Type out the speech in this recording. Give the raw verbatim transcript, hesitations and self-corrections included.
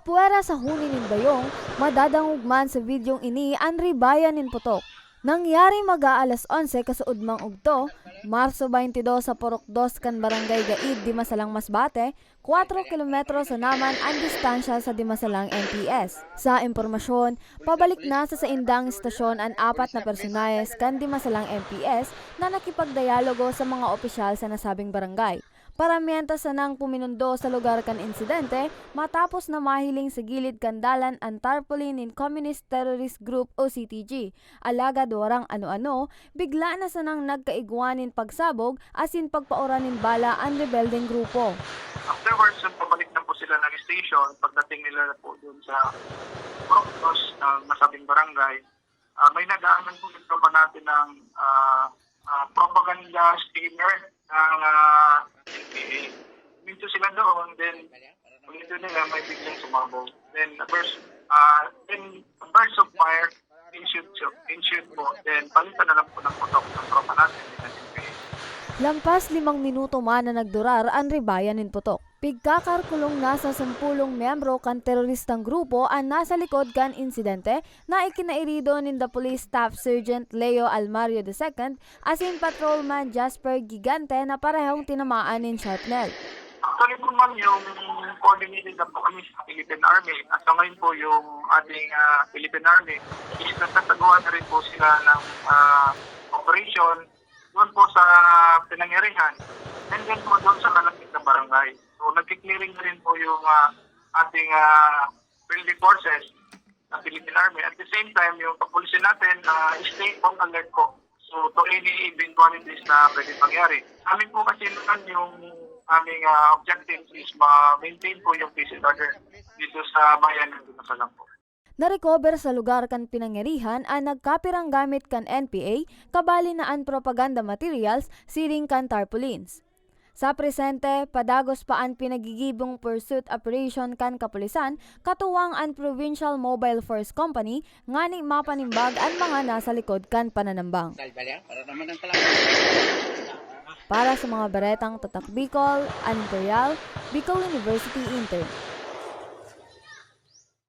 Pwera sa huni nin dayong, madadangog man sa videong ini an ribayan nin putok. Nangyari mag-aalas onse kasuodmang udto, Marso twenty-two, sa Purok Dos kan Barangay Gaid, Dimasalang, Masbate, kwatro kilometro sana man an distansya sa Dimasalang M P S. Sa impormasyon, pabalik na sa saindang istasyon an apat na personahes kan Dimasalang M P S na nakipagdialogo sa mga opisyal sa nasabing barangay. Paramyenta sanang puminundo sa lugar kan insidente matapos na mahiling sa gilid kan dalan an tarpaulin nin Communist Terrorist Group o C T G. Alagad warang ano-ano, bigla na sanang nagkaigwa nin pagsabog asin pagpaura nin bala an rebeldeng grupo. Afterwards, nung pabalik na po sila ng station, pagdating nila na po dun sa Purok Dos ng nasabing barangay, ah, may nadaanan po yung tropa natin ng, ah, ah, propaganda streamer ng, ah, N P A. Minsan sila doon, then pagdating nila, may biglang sumabog. Then, a burst, ah, then, a burst of fire, ensued, ensued po. Then, palitan na lang po ng putok ng tropa natin, ng N P A. Lampas limang minuto man na nagdurar an ribayan nin putok. Pigkakalkulong nasa sampolong miyembro kan teroristang grupo an nasa likod kan insidente na ikinairido ninda Police Staff Sergeant Leo Almario the second asin Patrolman Jasper Gigante na parehong tinamaan nin shrapnel. Actually po, ma'am, yung coordinated na po kami sa Philippine Army. At sa ngayon po, yung ating, ah, Philippine Army is nagsasagawa na rin po sila ng, ah, operation doon po sa pinangyarihan. And then po doon sa malapit na barangay. So, nagki-clearing na rin po yung, ah, ating, ah, field forces ng Philippine Army. At the same time, yung kapulisan natin, ah, stay on alert po. So, to any eventualities na pwede mangyari. Amin po kasi naman yung aming, ah, objective is ma-maintain po yung peace and order dito sa bayan ng Dimasalang po. Narecover sa lugar kan pinangyarihan an nagkapirang gamit kan N P A, kabali na an propaganda materials siring kan tarpaulins. Sa presente, padagos pa an pinagigibong pursuit operation kan kapulisan, katuwang an Provincial Mobile Force Company, ngani mapanimbag an mga nasa likod kan pananambang. Para sa mga baretang Tatak Bicol, an Imperial, Bicol University Intern.